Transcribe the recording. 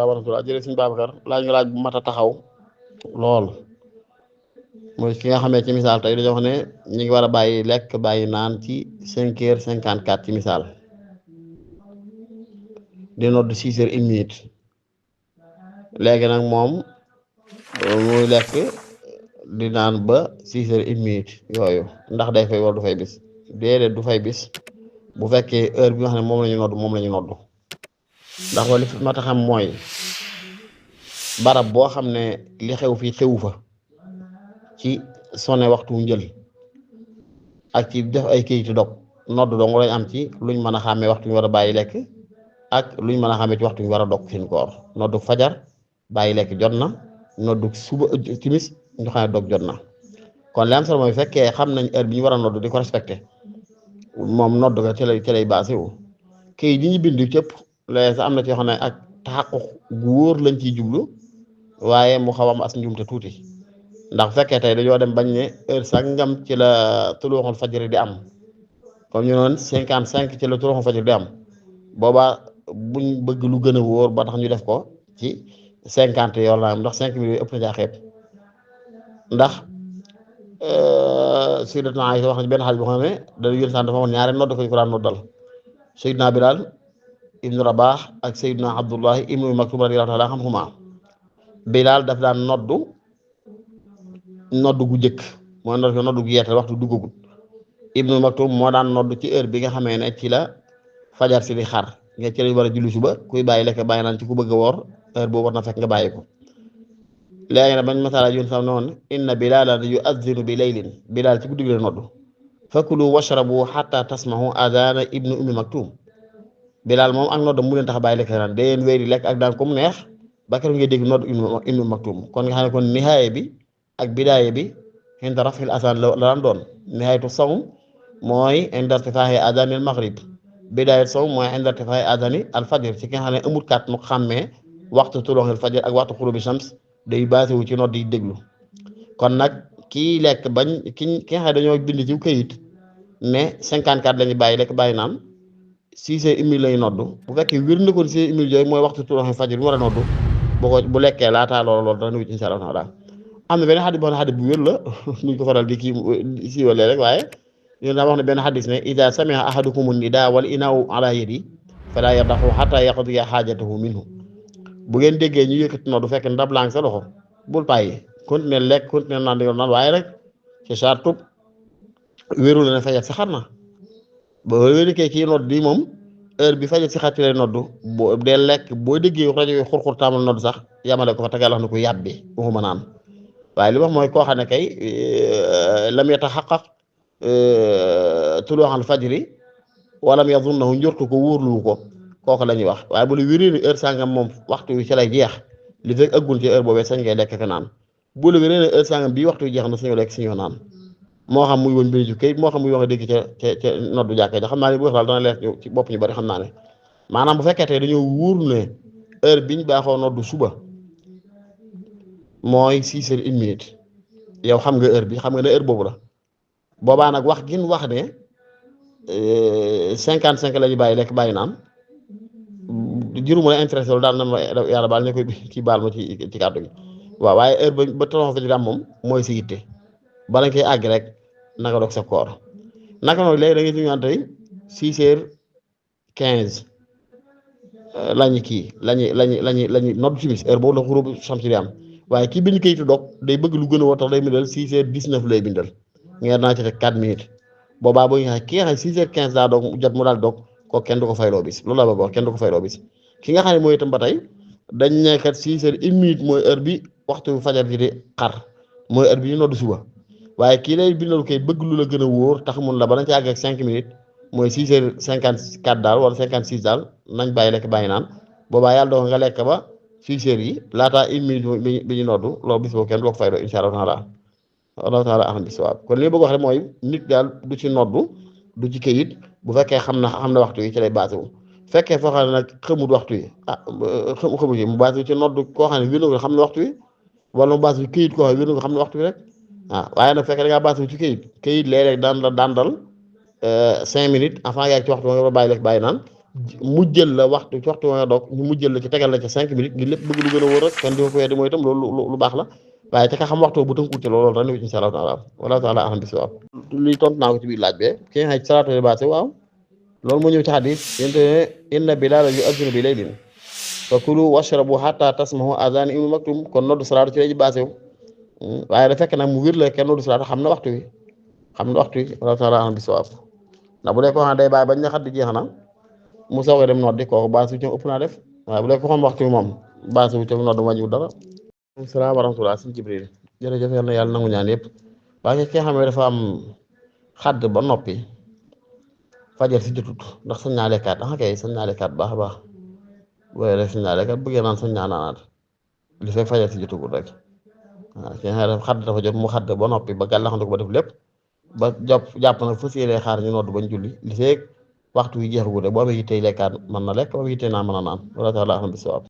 wa rahmatulah jërëjëf sëñ Babacar laaj nga laaj bu mat a taxaw lool mooy ki nga xamee ci misaal tey dañoo wax ne ñu ngi war a bàyyi lekk bàyyi naan ci 5h54 ci misaal di nodd 6h01 léegi nag moom muy lekk di naan ba 6h01 yooyu ndax day fay wala du fay bis déedéet du fay bis bu fekkee heure bi nga xam ne moom la ñu nodd moom la ñu nodd ndax loolu li ma tax xam mooy barab boo xam ne li xew fii xewu fa ci sone waxtu njël ak ci def ay këyitu dog nodd dong lañ am ci luñ mën a xàmmee waxtu ñu war a bàyyi lekk ak luñ mën a xàmmee ci waxtu ñu war a dog seen koor noddu fajar bàyyi lekk jot na noddu suba timis ñu xam ne dog jot na kon li am solo mooy fekkee xam nañ heure bi ñu war a nodd di ko respecté moom nodd ga ci lay basé wu këyit yi ñu bind cëpp léegi sax am na ci yoo xam ne ak taxaquq gu wóor lañ ciy jublu waaye mu xaw am as njuumte tuuti ndax fekkee tey dañoo dem bañ ne heure sangam ci la tuluuxul fajri di am comme ñu noon 55 ci la tuluuxul fajri di am boobaa buñ bëgg lu gën a wóor ba tax ñu def ko ci 50 yoon la am ndax 5 minutes ëpp na jaaxeeb ndax Sayyidatuna Aïsa wax na benn xaalis boo xam ne dañu yéen sant dafa amoon ñaari nodd ko ñu ko daan noddal Seydina Bilal ibnu Rabaax ak Seydina Abdullahi ibnu Maktum radiyallaahu taala anhumaa Bilal daf daan noddu gu njëkk mooy noddu gu yeete waxtu duggagul ibnu Maktum moo daan noddu ci heure bi nga xamee ne ci la fajar si di xar nga ci lañ war a julli suba kuy bàyyi lekk bàyyi naan ci ku bëgg a woor heure boobu war na fekk nga bàyyi ko léegi nag bañ masala yoon sax noonu inna bilalan yu'adhdhinu bi laylin bilal ci guddi gi la noddu fakulu washrabu hatta tasmahu adana ibnu ummi Maktum bilal moom ak noddam mu leen tax a bàyyi lekk naan deen wéy di lekk ak daan comme neex ba keroog ngay dégg nodd ibnu Maktum kon nga xam ne kon nihaaye bi ak bidaaye bi inda rafil asan la daan doon nihaayatu sawm mooy inda irtifaahi adanil maghrib bidaayatu sawm mooy inda irtifaahi adani al fajr ci ki nga xam ne amul kat mu xàmmee waxtu tuluuxil fajr ak waxtu xurubi shams day basé wu ci nodd yi déglu kon nag kii lekk bañ ki nga xam ne dañoo bind ci këyit ne 54 la ñu bàyyi lekk bàyyi naan 6h01 lay noddu bu fekkee wér na ko 6h01 yooyu mooy waxtu tuluuxil fajr bi mu war a noddu bu lekkee laataa loolu dana wicc insha Allah taala am na benn xadis boo xam ne xadis bu wér la nuñ ko faral di kii siiwalee rek waaye ñu daa wax ne benn xadis ne ida sami'a ahadukumu nidaa wal inaa'u ala yadi fala yardahu hatta yaqdiya haajatahu minhu bu ngeen déggee ñu yëkkati noonu du fekk ndab laa ngi sa loxo bul bàyyi continuer lekk continuer naan di naan waaye rek ci sartu wéeru la ne fajar si xar na ba wéerikee kii nodd di moom heure bi fajar si xar ci lay noddu boo dee lekk boo déggee rajo yi xur-xur taamal nodd sax yamale ko fa tegal wax ne ko yàbbi waxuma naan waaye li wax mooy koo xam ne kay lam yatahaqqaq tuluuxal fajri walam yazunnahu njortu ko wóorlu ko kooku la ñuy wax waaye bu la wéree ni heure sangam moom waxtu wi ci lay jeex li fekk ëggul ci heure boobee sañ ngay lekk ka naan bu la wéree ne heure sangam bii waxtu wi jeex na suñu lekk suñu naan moo xam muy woon mbiri ju kayit moo xam muy wax a dégg ca noddu jàkka ja xam naa ne bu wax daal dana leer ci bopp ñu bari xam naa ne maanaam bu fekkee tey dañoo wóor ne heure biñ baaxoo noddu suba mooy 6h01 yow xam nga heure bi xam nga ne heure boobu la boobaa nag wax gin wax ne 55 la ñu bàyyi lekk bàyyi naan jëruma la intéressé loolu daal na ma yàlla baal ne koy ci baal ma ci kàddu gi waaw waaye heure ba toloxo fa am moom mooy si yitte bala nga koy àgg rek nanga doog sa koor naka noonu léegi da ngay suñu tey 6h15 lañu kii lañu nodd timis heure boobu la xuróobu samsi di am waaye kii bind kayitu dog day bëgg lu gën a woo tax day bindal 6h19 lay bindal ngeen naa ci teg 4 minutes boobaa boo ñu xam ki nga xam 6h15 daa dog jot mu daal dog kooku kenn du ko fayloo bis loolu la bëgg wax kenn du ko fayloo bis ki nga xam ne mooy itam ba tey dañ nekkat 6h01 mooy heure bi waxtu fajar ji di xar mooy heure bi ñu nodd suba waaye kii lay bindal koy bëgg lu la gën a wóor tax mun la ba nañ ci àgg ak 5 minutes mooy 6h54 daal wala 56 daal nañ bàyyi lekk bàyyi naan boobaa yàlla doog nga lekk ba 6h yi laataa 1 minute bi ñu noddu loolu bis boobu kenn du ko fayloo incha Allah taala aham bi sawaab kon li ma bëgg wax rek mooy nit daal du ci noddu du ci këyit bu fekkee xam na waxtu yi ci lay basé wu fekkee foo xam ne nag xamut waxtu yi xamu ci mu basé wu ci noddu koo xam ne wér na xam ne waxtu yi wala mu basé wu këyit koo xam ne wér na xam ne waxtu yi rek waaye nag fekkee da ngaa basé wu ci këyit léeg-léeg daan dal 5 minutes avant yaa ci waxtu nga bàyyi lekk bàyyi naan mujjël la waxtu ci waxtu wa nga doog ñu mujjël la ci tegal la ci 5 minutes ngir lépp bëgg lu gën a wóor rek kan di ko weddi mooy itam loolu lu baax la waaye ca ka xam waxtu bu tënku ci loolu ren insha Allah taala wala taala aham bis waaw li tontu naa ko ci biir laaj be ki nga xam ci salaatu baase waaw loolu moo ñëw ci xadis yénte ne inna bilaala yu'adhdhinu bi laylin fa kulu washrabu hatta tasma'u adhan ibnu maktum kon noddu salaatu ci lay baase wu waaye da fekk nag mu wér la kenn noddu salaatu xam na waxtu wi wala taala aham bis waaw ndax bu dee ko xam day bàyyi bañ na xat di jeex na mu soogee dem noddi kooku baase wu ci ëpp naa def waaye bu dee ko xam waxtu wi moom baase wu ci noddu wàññiwul dara salaam wa rahmatulah sëñ Jibril jërëjëf yal na yàlla nangu ñaan yëpp waaye ki nga xam ne dafa am xadd ba noppi fajar si jotut ndax sañ naa lekkaat kay sañ naa lekkaat baax a baax booy rek sañ naa lekkaat bëggee naan sañ naa naanaat li fekk fajar si jotugul rek waaw ki nga xam ne xadd dafa jot mu xadd ba noppi ba gàllaxandiku ba def lépp ba jàpp nag fu séenee xaar ñu nodd bañ julli li fekk waxtu wi jeexagul rek boo amee yittey lekkaat mën na lekk boo amee yittey naan mën a naan wala taala aham bi sawaab